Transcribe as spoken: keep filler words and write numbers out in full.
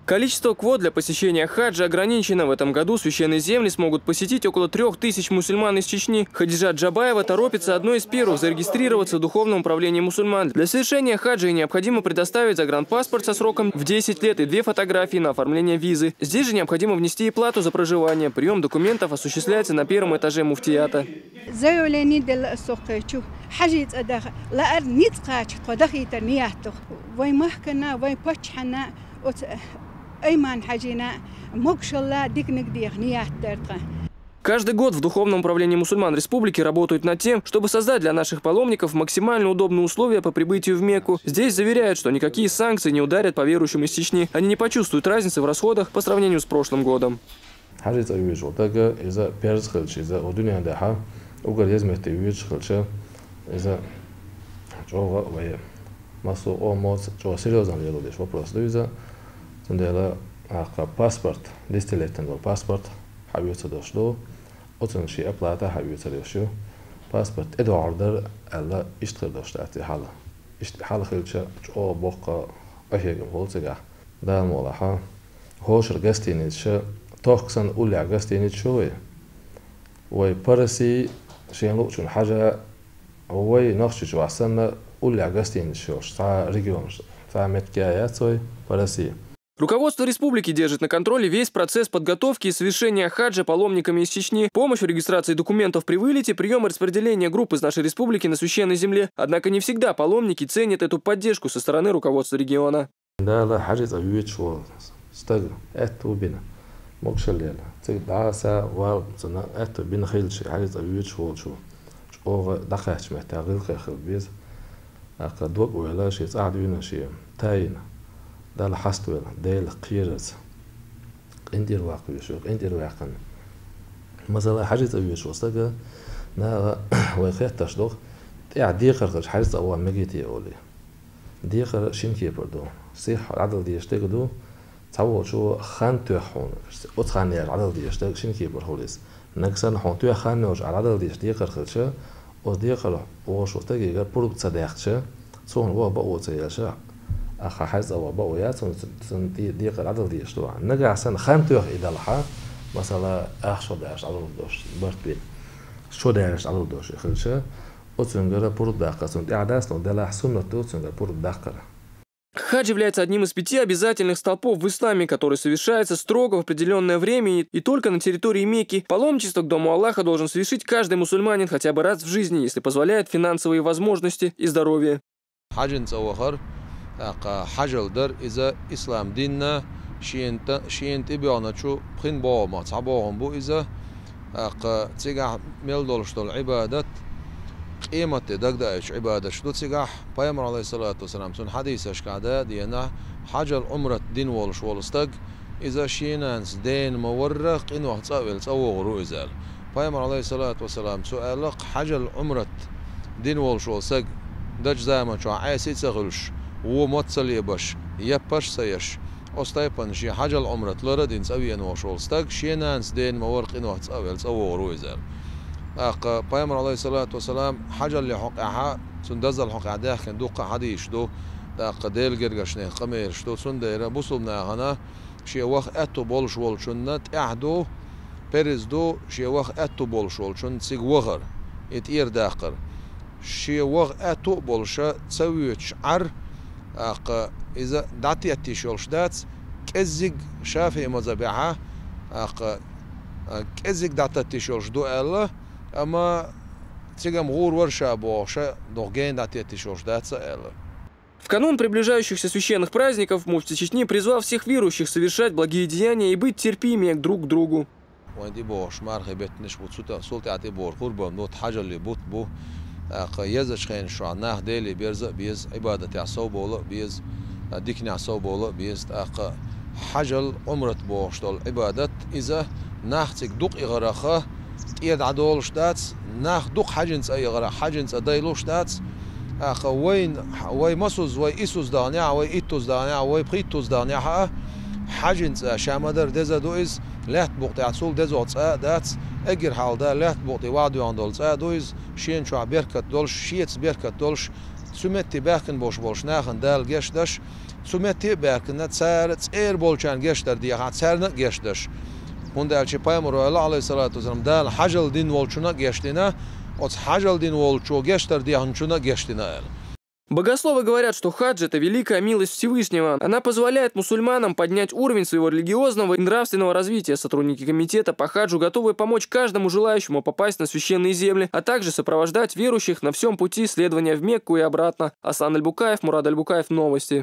Количество квот для посещения хаджа ограничено. В этом году священные земли смогут посетить около трёх тысяч мусульман из Чечни. Хадижа Джабаева торопится одной из первых зарегистрироваться в Духовном управлении мусульман. Для совершения хаджа ей необходимо предоставить загранпаспорт со сроком в десять лет и две фотографии на оформление визы. Здесь же необходимо внести и плату за проживание. Приём документов осуществляется на первом этаже муфтията. Заявлени делла а со кхечу, хьажи цӀа даха, лаар низ кхача тхо дахийтар ният ду. Вай махкана, вай паччахьана, оцу Айман-хьажина могушалла диканиг деха ният дар тхан. Каждый год в Духовном управлении мусульман республики работают над тем, чтобы создать для наших паломников максимально удобные условия по прибытию в Мекку. Здесь заверяют, что никакие санкции не ударят по верующим из Чечни. Они не почувствуют разницы в расходах по сравнению с прошлым годом. Хьажи цӀа вуьйцуш волу стага иза перз хилча, иза вай дуьнен тӀехь уггар еза метте вуьйцуш хилча, иза чӀогӀа вай массо а къоманца чӀогӀа серьёзно лело дезаш вопрос ду иза. Цундела, тӀаккха паспорт, десятилетний волу паспорт хьаоьцур долуш ду, оцунна шен оплата хьаоьцур йолуш ю. Паспорт тӀедогӀур дара аьлла, иштта хир долуш дац и хьал. Иштта хьал хилча, чӀогӀа боккха къахьегам хуьлу цигахь. Дала мукъалахь, хӀокху шарахь гостиницаш, тохка санна уллехь гостиницаш ю вай. Вай по России шена луучунна хьажа, вай Нохчийчохь санна уллехь гостиницаш йолуш цхьа регионаш, цхьа меттиг а яц вай по России. Руководство республики держит на контроле весь процесс подготовки и совершения хаджа паломниками из Чечни, помощь в регистрации документов при вылете, приём и распределение групп из нашей республики на священной земле. Однако не всегда паломники ценят эту поддержку со стороны руководства региона. Дала хьажи цӀа вуьйцуш волу стага аьтту бина, могушалла елла. Цига дӀаса вала цунна аьтту бина хилча, хьажи цӀа вуьйцуш волчо чӀогӀа дӀакхаьчча меттехь гӀиллакхе хила беза. ТӀаккха дог а ваьлла, шен цӀахь дуьйна, шен тайна, Далла хьаставелла, Делах кхерарца, къинтӀера ваккха везаш ву, къинтӀера ваьккхина. Масала, хьажи цӀа вуьйцуш волу стага, наха вай хеттарш доху, тӀехь декхар хилча хьажи цӀа ван мегий те олий. Декхар шина кепара ду. Сихха дӀадала дезаш дерг ду, цхьаволчо хан тоьхна хьуна, оцу ханна яьлча дӀадала дезаш дерг шина кепара хуьлу иза. Нагахь санна хьуна тоьхна хан йолчу ахь дӀадала дезаш декхар хилча, оцу декхар волчу стагегара пурба ца даьккхича, цо хьуна ваха бакъо ца елча, ахь хьажцӀа ваха бакъо яц хьуна цу-, цунна де-, декхар дӀадала дезаш ду ахь. Нагахь санна хан тоьхна и делахь, масала, ах шо даьлча дӀадала долуш, барт бина, шо даьлча дӀадала долуш и хилча, оцуьнгара пурба даккхар, цунна тӀехь дац, но делахь суннат ду цуьнгара пурба даккхар. Хадж является одним из пяти обязательных столпов в исламе, который совершается строго в определённое время и только на территории Мекки. Паломничество к Дому Аллаха должен совершить каждый мусульманин хотя бы раз в жизни, если позволяют финансовые возможности и здоровье. Хьажин цӀа вахар, тӀаккха хьажал дар, иза ислам динна шена тӀе-, шена тӀебоьгӀначу пхин богӀамах цхьа богӀам бу иза. ТӀаккха цигахь мел долуш долу Ӏибадат, къематде дагдаийчу Ӏибадаташ ду цигахь. Пайхамар, Ӏалайхиссалату вассалам, цуьнан хьадисашкахь да а деана, хьажал Ӏумрат дина волуш волу стаг, иза шен нанас дена ма-варра, къинойх цӀа а велла, цӀа вогӀур ву иза аьлла. Пайхамар, Ӏалайхиссалату вассалам, цо аьлла, хьажал Ӏумрат дина волуш волу стаг, дачу заманчохь Ӏеса а ца хуьлуш, вон мотт ца лебаш, яппарш а ца еш, оцу тайпана шен хьажал Ӏумрат лар а дина цӀа веана волуш волу стаг, шен нанас дена ма-варра, къинойх цӀа а велла, цӀа вогӀур ву иза аьлла. ТӀаккха Пайхамар, Ӏалайхиссалату вассалам, хьажалле хьокъехь а, цуьнан дазалла хьокъехь даьхкина дуккха а хьадисаш ду, тӀаккха Делан гергарчу нехан къамелаш ду, цундела бусалба нахана шен ваха аьтту болуш волчунна тӀехь ду, перз ду шен ваха аьтту болуш волчунна цига вахар, и тӀера даккхар. Шен ваха аьтту а болуша ца воьдуш Ӏар, тӀаккха иза дӀатетташ йолуш дац, кӀеззиг ШафиӀи мазхабехь, тӀаккха, а, кӀеззиг дӀатетташ йолуш ду аьлла, амма цигахь гӀур вара ша бохуша, дукха гена дӀатетташ йолуш дац а аьлла. В канун приближающихся священных праздников муфти Чечни призвал всех верующих совершать благие деяния и быть терпимее друг к другу. Вайн тӀебогӀуш мархи беттанаш бу, цу тӀе-, цул тӀаьхьа тӀебогӀур къурбан бу, хьажалле бутт бу. ТӀаккха езачу хенаш чохь нах Деле берза а беза, Ӏибадатехь совбовла а беза, диканехь совбовла а беза. ТӀаккха хьажал, Ӏумрат бохуш долу Ӏибадат, иза нах цига дукха эгӀарехь, тӀера дӀадолуш дац, нах дукха хьажин цӀа эгӀарехь, хьажин цӀа дайлуш дац. ТӀаккха вайн, вай масузза, вай исузза даханехь а, вай иттузза даханехь а, вай пхийттузза даханехь а, хьажин цӀа ша ма-дарра деза ду иза, лаьтта букъа тӀехь цул дезагӀа цӀа а дац, эггара хьалха лаьтта букъа тӀе ваха доьгӀна долу цӀа а ду иза, шена чохь беркат долуш, шеца беркат долуш, цу метте баьхкина болуш болчу нахана Дала гечдеш, Цу метте а баьхкина, цара цӀера болчарна гечдар дехьа, царна а гечдеш. ХӀунда аьлча пайхамара аьлла, Ӏалайхи ссалату вассалам, Дала хьажал дина волчунна а гечдина, оцу хьажал дина волчо гечдар дехьанчунна а гечдина аьлла. Богословы говорят, что хадж — это великая милость Всевышнего. Она позволяет мусульманам поднять уровень своего религиозного и нравственного развития. Сотрудники комитета по хаджу готовы помочь каждому желающему попасть на священные земли, а также сопровождать верующих на всем пути следования в Мекку и обратно. Аслан Альбукаев, Мурад Альбукаев, Новости.